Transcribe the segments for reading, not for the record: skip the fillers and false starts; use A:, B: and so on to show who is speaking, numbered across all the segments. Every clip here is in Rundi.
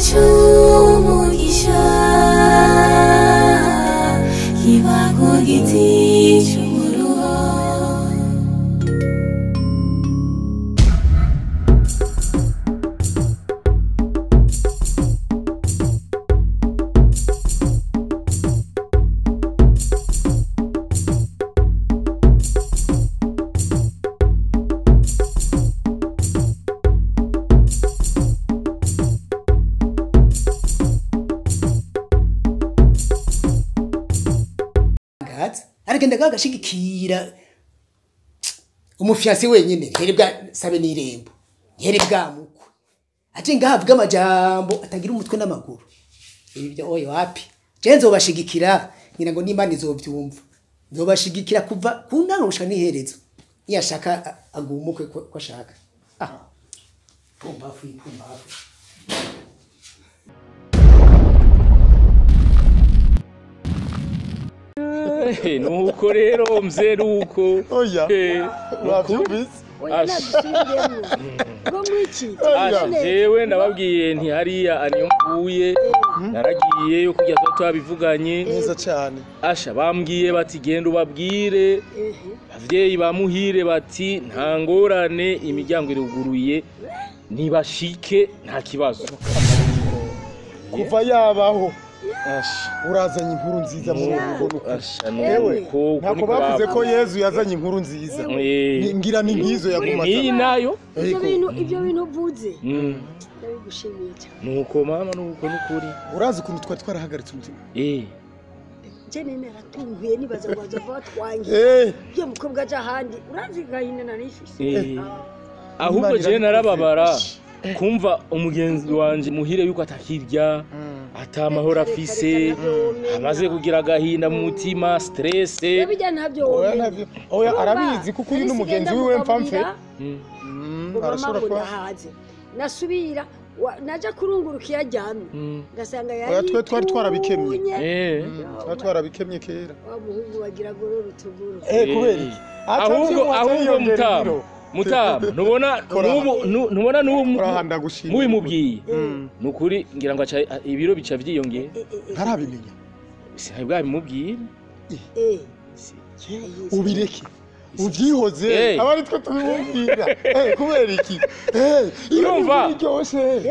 A: Cy'umugisha kiba ku giti cy'umuruho.
B: Aragenda gagashigikira umufiancé wenyine ntere bwa sabe n'irembo ntere bwa mukwe aje ngahabwa amajambo atagira umutwe n'amaguru. Ibi byo oyo wapi, je nzobashigikira ngira ngo n'Imana izovyumva, nzobashigikira kuva ku ntango gushika n'iherezo. Niyashaka agumuke ko ashaka. Ah, pumbafu pumbafu.
C: Nuko rero mzee nuko
D: oya wavyumvise.
C: Jewe ndababwiye nti hariya aniyo mvuye naragiyeyo kujya twabivuganye
D: neza cyane.
C: Asha bambwiye bati genda ubabwire abavyeyi bamuhire bati nta ngorane imiryango iruguruye nibashike nta kibazo.
D: Kuva yabaho urazanye inkuru nziza mu rugo. Ewe ntako bavuze ko Yezu yazanye inkuru nziza, ngira ni nkizo yagumaza
C: iyi nayo.
E: Ibyo bintu uvuze ndabigushimiye cyane.
C: Nuko mama nuko nukuri
D: urazi ukuntu twari twarahagaritse umutima.
E: Jene naratunguye nibaza ngo bazova twangiye iyo mukobwa aja ahandi urazi gahinde narifise.
C: Ahubwo je narababara kumva umugenzi wanje muhire yuko atakirya atamahoro afise amaze kugira agahinda mu mutima stress.
D: Oya arabizi kuko uyu n'umugenzi wiwe mpamfe arashobora kuba
E: nasubira naja kurunguruka yaryamye ngasanga yari.
D: Oya twe twari twarabikemye. Twari twarabikemye kera.
E: Wa muhungu bagira gororo utuguru.
D: Kubera iki?
C: Ahubwo mutama ntubona ntubona n'ubu mubimubwiye nukuri ngira ngo ibiro bica vyiyongera
D: ntarabimenya.
C: Sinabwabimubwira.
D: Ubireke uvyihoze aba ari twe tubimubwira. Kubera iki?
C: Urumva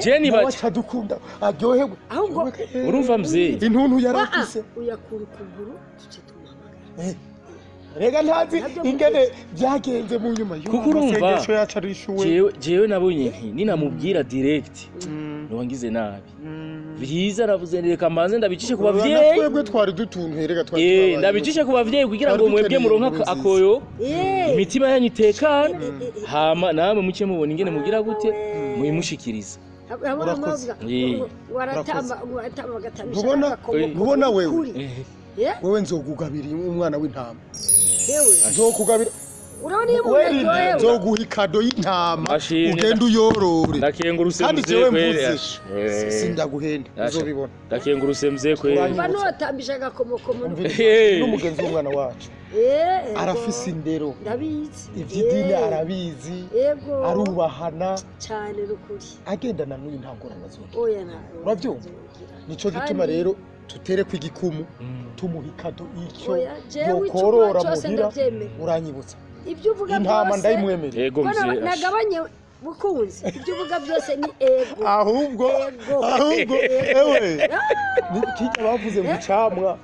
C: Jenny
D: baca dukunda aryoherwe.
E: Ahubwo
C: urumva mzee
D: intuntu yarafise
E: uyakura ukuguru tuce tumuhamagara.
D: Rega ntazi ingene byagenze mu nyuma
C: kuko urumva jewe nabonye nti ninamubwira direct ntiwangize nabi vyiza navuze reka mbanze ndabicishe ku bavyeyi.
D: Twebwe twari dutuntu rega twari
C: ndabicishe ku bavyeyi kugira ngo mwebwe muronka akoyo imitima yanyu itekane hama namwe muce mubona ingene mugira gute muyimushikiriza.
D: Ntubona wewe wewe nzogugabira umwana w'intama. Nzokugabira nzoguha ikado y'intama ugenda uyorore.
C: Ndakenguruse mzee kweli.
D: Sindaguhenda uzobibona.
C: Ndakenguruse mzee kweli.
E: Banotambisha agakomokomo
D: n'umugenzi w'umwana wacu arafise indero
E: ndabizi
D: ivy'idini arabizi arubahana
E: cyane n'ukuri
D: agendana n'uyu nta ngorane azogira.
E: Oya nta
D: uravyumva nico gituma rero tutere ku igikumu tumuha ikado icyo yokorora muhira uranyibutsa
E: ibyo uvuga byose
D: intama ndayimwemerera.
C: Yego mzee
E: nagabanye bukunzi ibyo uvuga byose ni ego.
D: Ahubwo ewe kijya bavuze ngo icamwa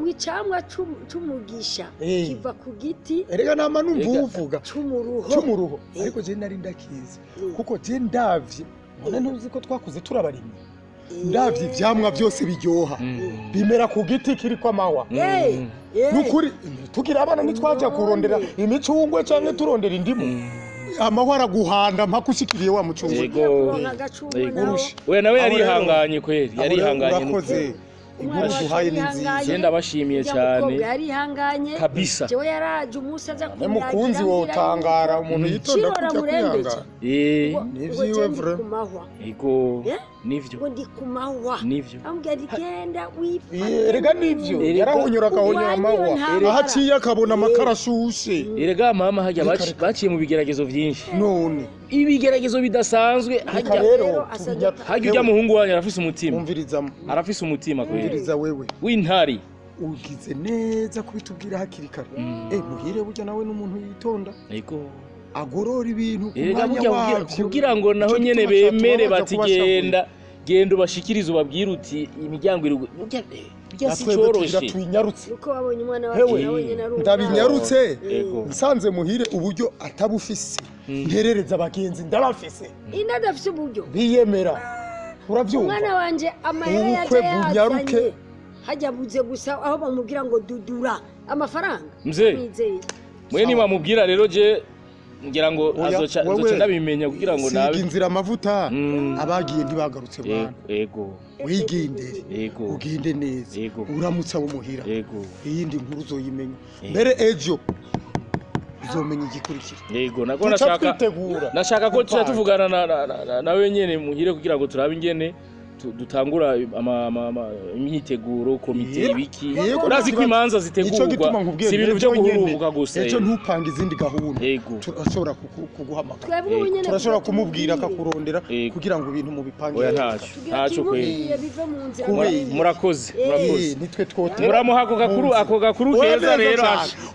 E: wicamwa c'umugisha kiva ku giti.
D: Erega nama numva uvuga c'umuruho ariko je nari ndakizi kuko je ndavye none ntuzi ko twakuze turabarimye ndavye ivyamwa byose biryoha bimera ku giti kiriko amawa. Nukuri tugira abana nitwaja kurondera imicungwe canke turondera indimu amahwa araguhanda mpaka ushikiriye wa mucungwe.
C: Oya nawe yarihanganye kweli yarihanganye.
D: Urakoze inkuru duhaye ni nziza.
C: Je ndabashimiye cyane
E: yarihanganye
C: kabisa.
E: Jewe yaraje umunsi aza
D: kumyagira mukunzi wotangara umuntu yitonda kujya kwihangana. Nivyiwe vre.
C: Ego Nivyo.
E: Ngo ndi kumahwa.
C: Nivyo.
E: Amubwira ati genda wifate.
D: Erega nivyo yarahonyora akahonyora amahwa aho aciye akabona amakara ashushe.
C: Erega mama hajya baciye mu bigeragezo vyinshi.
D: None
C: ibigeragezo bidasanzwe hajya hajya ujya muhungu wanyu arafise umutima.
D: Umvirizamo.
C: Arafise umutima kweli.
D: Umviriza wewe.
C: W'intari.
D: Ugize neza kubitubwira hakiri kare. Muhire burya nawe n'umuntu yitonda.
C: Yego.
D: Agorora ibintu ku mwanya wabyo.
C: Kugira ngo naho nyene bemere bati genda genda ubashikirize ubabwire uti imiryango iri burya si coroshe.
D: Tuyinyarutse.
E: Uko wabonye umwana wawe nawe nyene ari.
D: Ndabinyarutse. Nsanze muhire uburyo atabufise. Nterereza abagenzi ndabafise.
E: Inadafise uburyo.
D: Biyemera. Uravyumva?
E: Umwana wanje amahera yaje yazanye. Hajya buze gusa aho bamubwira ngo dudura amafaranga.
C: Mzee. Mwe ni bamubwira rero je ngira ngo azoca ndabimenya kugira ngo nabe.
D: Siga inzira amavuta abagiye ntibagarutse mwana.
C: Yego.
D: Wigendere.
C: Yego.
D: Ugende neza. Uramutsa abo muhira.
C: Yego.
D: Iyindi nkuru uzoyimenya. Mbere ejo uzomenya igikurikira.
C: Yego nako nashaka ko tuca tuvugana na wenyene muhire kugira ngo turabe ingene dutangura imyiteguro komite ibiki. Urazi ko imanza zitegurwa si ibintu byo guhurubuka gusa.
D: Ejo ntupanga izindi gahunda. Turashobora kuguhamagara. Turashobora kumubwira akakurondera kugira ngo ibintu mubipange.
C: Oya ntaco kweli. Murakoze murakoze.
D: Nitwe twote.
C: Muramuha ako gakuru keza rero.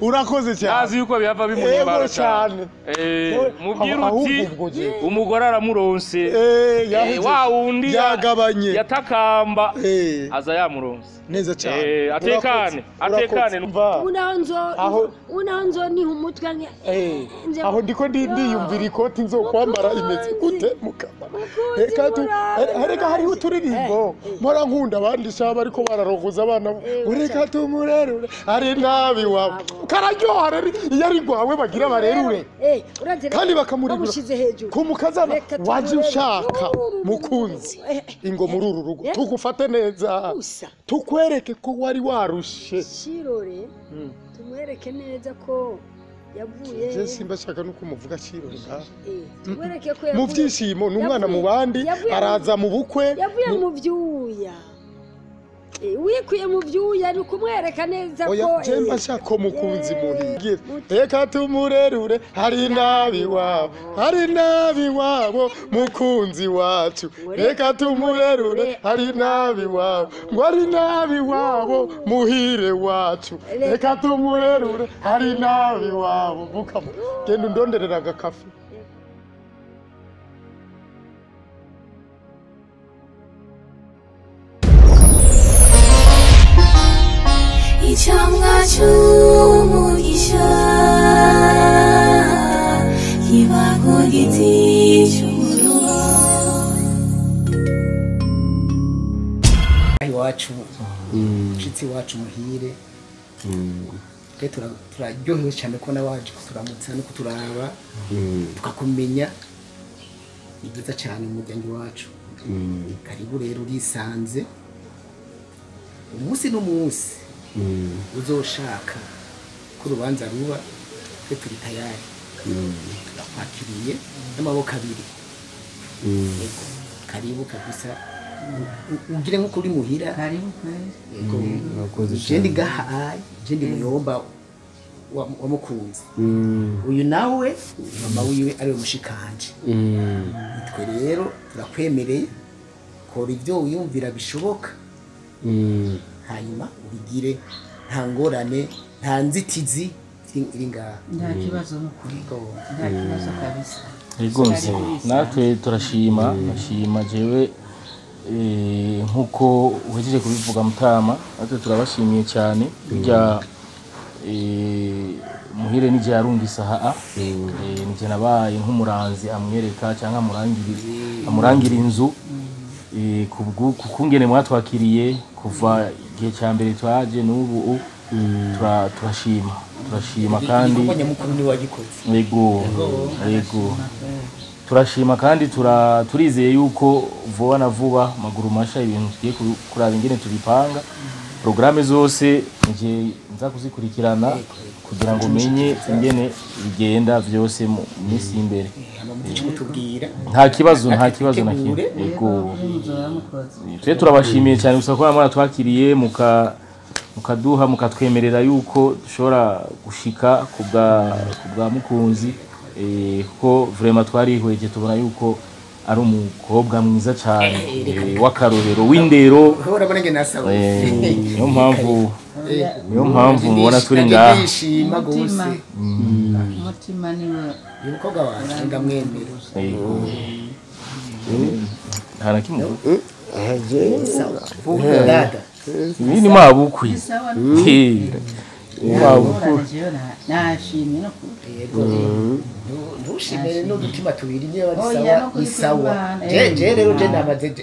D: Urakoze cyane.
C: Azi yuko bihava bimuhimbara cyane. Mubwira uti umugore aramuronse. Wa wundi
D: yagabanye.
C: Yatakamba aza yamuronse
D: neza cyane.
C: Atekane atekane.
E: Unaho nzo ni umutwe
D: aho ndiko ndiyumvira ikoti nzokwambara imeze gute mukama. Reka hariho uturirimbo mpora nkunda abandi shaba ariko bararogoza abana reka tumurerure ari nabi wawe kararyoha rero iyo ari rwawe bagira barerure kandi bakamurigura kumukazana waje ushaka mukunzi ingo muri uru rugo tugufate neza tukwereke ko wari warushe.
E: Shirore tumwereke neza ko yavuye.
D: Je simba shaka nuko muvuga Shirore nka
E: tumwereke ko yavuye
D: mu byishimo n'umwana mu bandi araza mu bukwe
E: yavuye mu byuya. Wikuye mu byuya ni kumwereka neza ko
D: oya je mba shaka mukunzi muhiye reka tumurerure hari nabi wabo hari nabi wabo mukunzi wacu reka tumurerure hari nabi wabo ngo ari nabi wabo muhire wacu reka tumurerure hari nabi wabo mukama genda undonderera agakafe.
A: Icamwa c'umugisha kiba ku giti c'umuruho.
B: Iwacu nshitsi iwacu muhire turaryohewe cyane ko nawaje kuturamutsa no kuturaba tukakumenya. Ni byiza cyane mu muryango iwacu. Karibu rero urisanze umunsi n'umunsi uzoshaka ko urubanza ruba twe turi tayari. Turakwakiriye n'amaboko abiri. Karibu kabisa ugire nkuko uri muhira.
F: Karibu kweli.
B: Yego. Je ndi gaha je ndi muyomba wa mukunzi. Uyu nawe mama wiwe ari we mushikanje. Nitwe rero turakwemereye kora ibyo wiyumvira bishoboka. Hanyuma ubigire nta ngorane nta nzitizi iri ngaha.
F: Nta kibazo n'ukuri. Nta kibazo kabisa.
C: Yego natwe turashima bashima jewe nkuko uhejeje kubivuga mutama natwe turabashimiye cyane burya muhire nije yarungisa haa nije nabaye nk'umuranzi amwereka cyangwa amurangira inzu kungene mwatwakiriye kuva igihe cya mbere twaje n'ubu turashima turashima kandi yego yego turashima kandi turizeye yuko vuba na vuba maguru masha ibintu tugiye kuraba ingene tubipanga programme zose nje nza kuzikurikirana Kugira ngo umenye ingene bigenda vyose mu minsi y'imbere. Nta kibazo na kimwe. Yego. Twe turabashimiye cyane gusa ko namwe twakiriye mukaduha mukatwemerera yuko dushobora gushika kubwa Mukunzi, kuko vraiment twarihweje tubona yuko ari umukobwa mwiza cyane w'akarorero w'indero. Niyo mpamvu mubona turi ngaha.
F: Umutima niwe
B: umukobwa wanje ndamwemera.
C: Nta na kimwe. Ibi ni mabukwi.
F: Nashimye no
B: ntushimire n'udutima tubiri niba ari sawa ni sawa. Je rero je namaze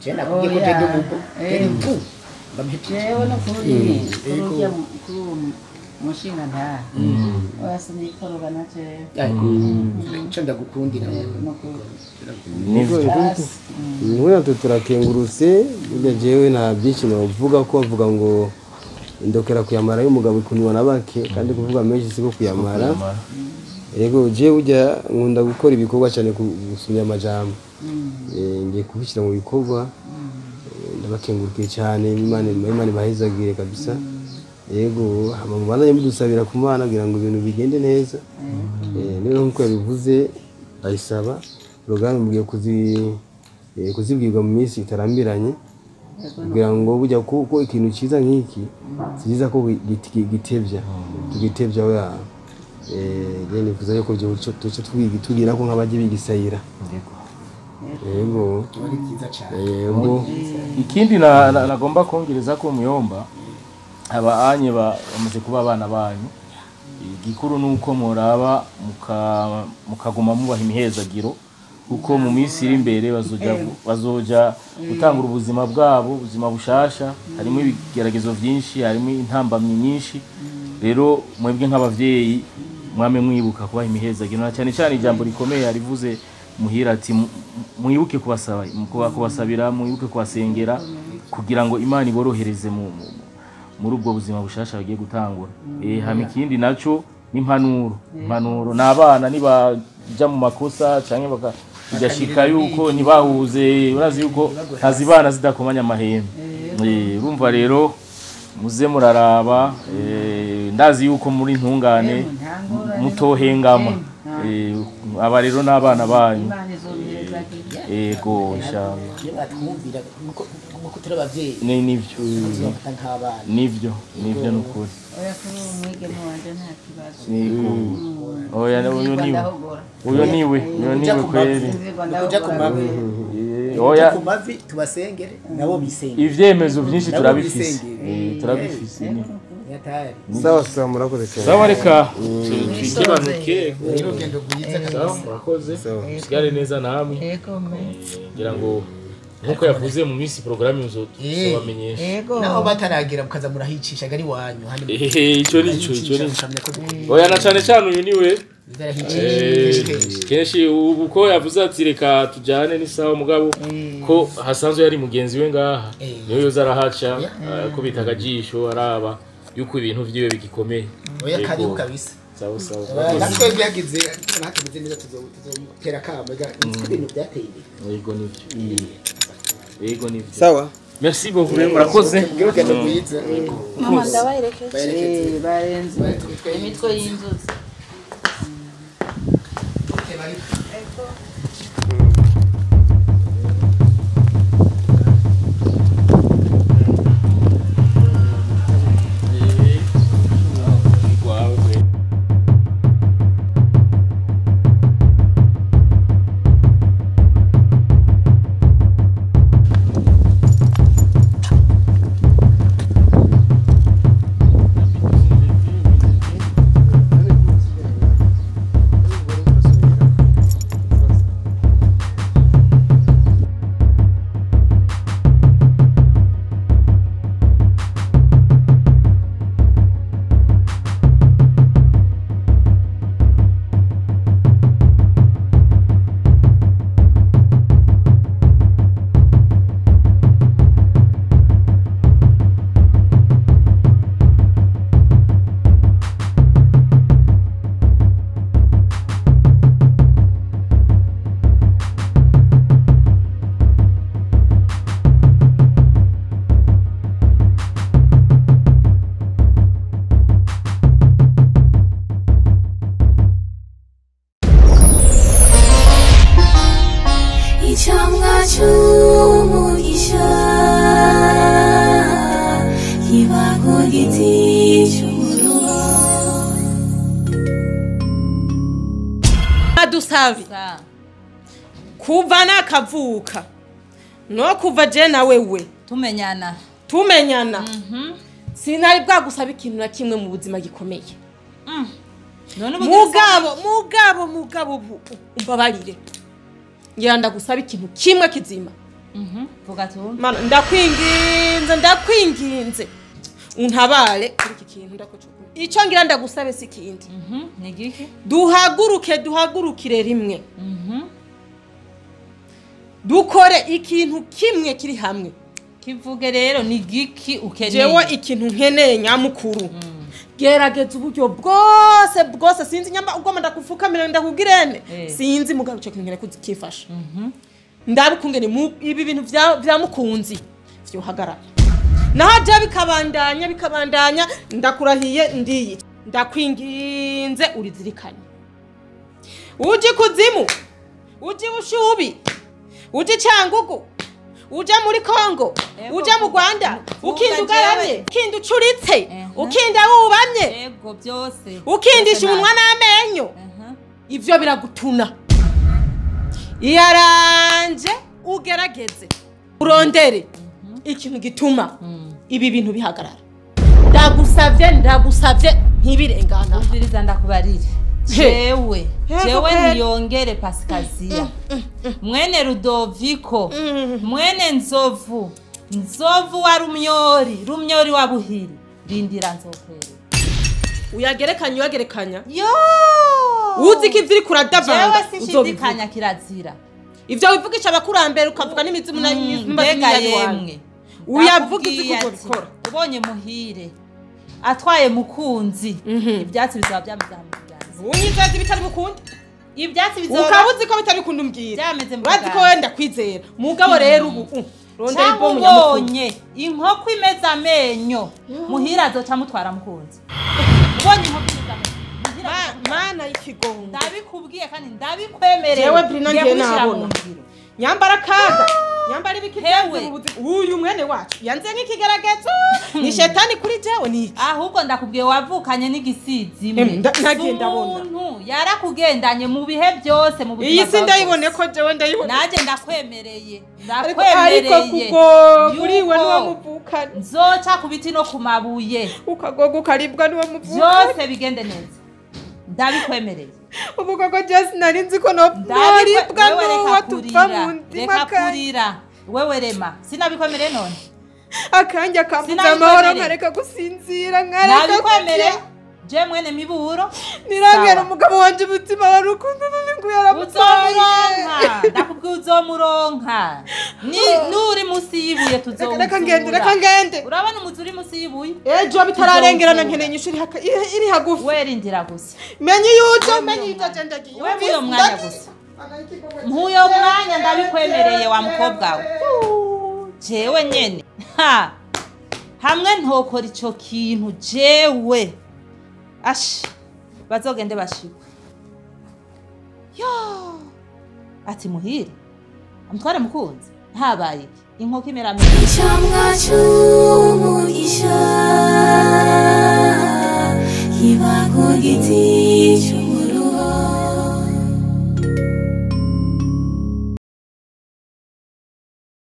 B: je nakubwiye ko je ndi umugo je ndi mpu
F: jewe no kuri urya kuri mushinga nta oya sinikorora na jewe
B: ico ndagukundira.
G: Nibwo turakengurutse burya jewe nta byinshi navuga ko bavuga ngo indokera kuyamara y'umugabo ikunwa na bake, kandi kuvuga menshi siko kuyamara. Yego jewe burya nkunda gukora ibikorwa cyane gusumya amajambo, ngiye kubishyira mu bikorwa. Ndabakengurukiye cyane, Imana ibahezagire kabisa. Yego mubandanye mudusabira ku Mana kugira ngo ibintu bigende neza. Niba nkuko yabivuze ayisaba porogaramu mugiye kuzibwirwa mu minsi itarambiranye, kugira ngo burya kuko ikintu cyiza nk'iki si byiza ko gitebya tugitebya oya. Nifuza yuko tuca tugira ko nk'abajya bigisayira. Yego yego.
C: Ikindi nagomba kongereza ko muyomba aba anye bamaze kuba abana banyu, igikuru nuko muraba mukaguma mubaha imihezagiro, kuko mu minsi iri imbere bazoja gutangura ubuzima bwabo, ubuzima bushasha, harimo ibigeragezo byinshi, harimo intambamyi nyinshi. Rero mwebwe nk'abavyeyi mwame mwibuka kubaha imihezagiro, na cyane cyane ijambo rikomeye yarivuze muhira ati mwibuke kubasaba, kubasabira, mwibuke kubasengera kugira ngo Imana iborohereze muri ubwo buzima bushasha bagiye gutangura. Hama ikindi naco ni impanuro n'abana nibaja mu makosa canke bakajashika yuko nibahuze, urazi yuko ntazibana zidakomanya amahembe. Urumva rero muze muraraba, ndazi yuko muri ntungane mutohengama. Aba rero n'abana banyu. Yego inshallah.
B: Batwumvira nkuko turi abavyeyi.
C: Nivyo. Nivyo nukuri.
F: Oya kuri umwigeme wanje nta kibazo.
C: Yego. Oya uyo niwe kweli.
B: Kuja ku mavi.
C: Oya
B: ku mavi tubasengere nabo bisengere.
C: Ivyemezo byinshi turabifise. Turabifise ni.
G: Sawa sawa murakoze cyane.
C: Sawa reka twikibanuke.
B: Urugendo rwiza kabisa.
C: Murakoze. Musigare neza namwe.
F: Yego
C: ngira ngo nkuko yavuze mu minsi programme uzobamenyesha.
F: Yego.
B: Naho bataragira mukaza murahicisha gari wanyu handi.
C: Ico nico. Oya na cyane cyane uyu niwe. Kenshi ubu ko yavuze ati reka tujyane ni sawa, mugabo ko hasanzwe yari mugenzi we ngaha niwe yoza arahaca ko bitaga jisho araba yuko ibintu vyiwe bigikomeye.
B: Oya karibu kabisa.
C: Sawa sawa.
B: Natwe byagize ntatumeze neza tuzotera kamo ibintu byateye imbere.
C: Yego nivyo. Yego nivyo.
G: Sawa.
C: Merci beaucoup murakoze.
B: Urugendo rwiza.
A: Mama ndabaherekeje.
F: Barenze imitwe y'inzuzi.
A: Cy'umugisha kiba ku giti cy'umuruho.
H: Adusabi kuva nakavuka no kuva je na wewe
F: tumenyana
H: sinari bwagusaba ikintu na kimwe mu buzima gikomeye. Mugabo umbabarire, ngira ndagusaba ikintu kimwe kizima.
F: Vuga tu.
H: Mana ndakwinginze untabare kuri iki kintu ndakocuka. Ico ngira ndagusabe si kindi.
F: Ni giki?
H: Duhaguruke duhagurukire rimwe. Dukore ikintu kimwe kiri hamwe.
F: Kivuge rero ni giki ukeneye?
H: Jewe ikintu nkeneye nyamukuru. Gerageza uburyo bwose sinzi nyamba ugomba ndakufukamira ndakugirene. Sinzi mugabo ico kintu nkeneye kuzikifasha. Ndabikungene ibi bintu vya mukunzi vyohagarara. Naho je bikabandanya ndakurahiye ndiyi. Ndakwinginze urizirikane. Uje kuzimu, uje bushubi, uje Cyangugu, uje muri Kongo, uje mu Rwanda, ukinda ugaramye, ukinda ucuritse, ukinda wubamye,
F: yego byose,
H: ukindisha umunwa n'amenyo. Ivyo biragutuna. Yaranje ugerageze urondere ikintu gituma ibi bintu bihagarara. Ndagusavye ntibirengana.
F: Umviriza ndakubarire. Jewe niyongere Pasikaziya. Mwene Rudoviko, mwene Nzovu, Nzovu wa Rumyori, Rumyori wa Buhiri. Rindira nzokwere.
H: Uyagerekanya.
F: Yo!
H: Uzi ko ivyo kuradavanga.
F: Jewe sinshidikanya kirazira.
H: Ivyo wivugisha abakurambere ukavuga n'imizimu
F: mbega yemwe.
H: Uyavuga izi kuzobikora.
F: Ubonye Muhire atwaye mukunzi, ibyatsi bizaba byameze mu kiganza.
H: Unyizeza bitari bukundi?
F: Ibyatsi bizaba
H: ukabuzi ko bitari bukundi umbwira.
F: Byameze mu
H: kiganza. Wazi ko wenda kwizera. Mugabo rero ubu rondera ibomu
F: nyamukuru. Inkoko imeze amenyo. Muhire azoca mutwara mukunzi. Ubonye inkoko imeze amenyo.
H: Mana y'ikigongo.
F: Ndabikubwiye kandi ndabikwemereye.
H: Jewe Brina ngiye nabona. Nyambara kaga. Nyambara ibiki mu buzima. Uyu mwene wacu yanze nk'ikigeragezo. Ni shetani kuri jewe ni.
F: Ahubwo ndakubwiye wavukanye n'igisizi imwe.
H: Nagenda bona.
F: Umuntu yarakugendanye mu bihe byose mu buzima.
H: Iyi si ndayibone ko jewe ndayibone.
F: Naje ndakwemereye.
H: Ariko kuko kuri we niwo muvukana.
F: Nzoca ku biti no ku mabuye.
H: Ukagogo ukaribwa niwo muvukana.
F: Byose bigende neza. Ndabikwemereye.
H: Ubu koko just nari nzi ko no naribwa nuwo tuva mu ndima
F: kurira. Wewe rema sinabikwemereye none.
H: Akanja kambuza amahoro nkareka gusinzira nkareka.
F: Nabikwemereye. Je mwene Miburo
H: nirangera umugabo wanje umutima wari ukunda ngo yaramutwaye.
F: Ndakubwiye uzomuronka. Ni nuri musi yibuye tuzowuzura.
H: Reka ngende.
F: Urabona umuzi uri musi yibuye?
H: Ejo bitararengerana nkeneye inyishu iri hagufi.
F: We rindira gusa.
H: Menye yujo menye itaje ndagiye.
F: We muyo mwanya gusa. Muyo mwanya ndabikwemereye wa mukobwa we. Jewe nyene. Ha. Hamwe ntokora ico kintu jewe. Ash, bazogende bashikwe. Yo! Ati Muhire, amutware mukunzi, ntabaye iki? Inkoko imera amenyo.
A: Icamwa c'umugisha kiba ku giti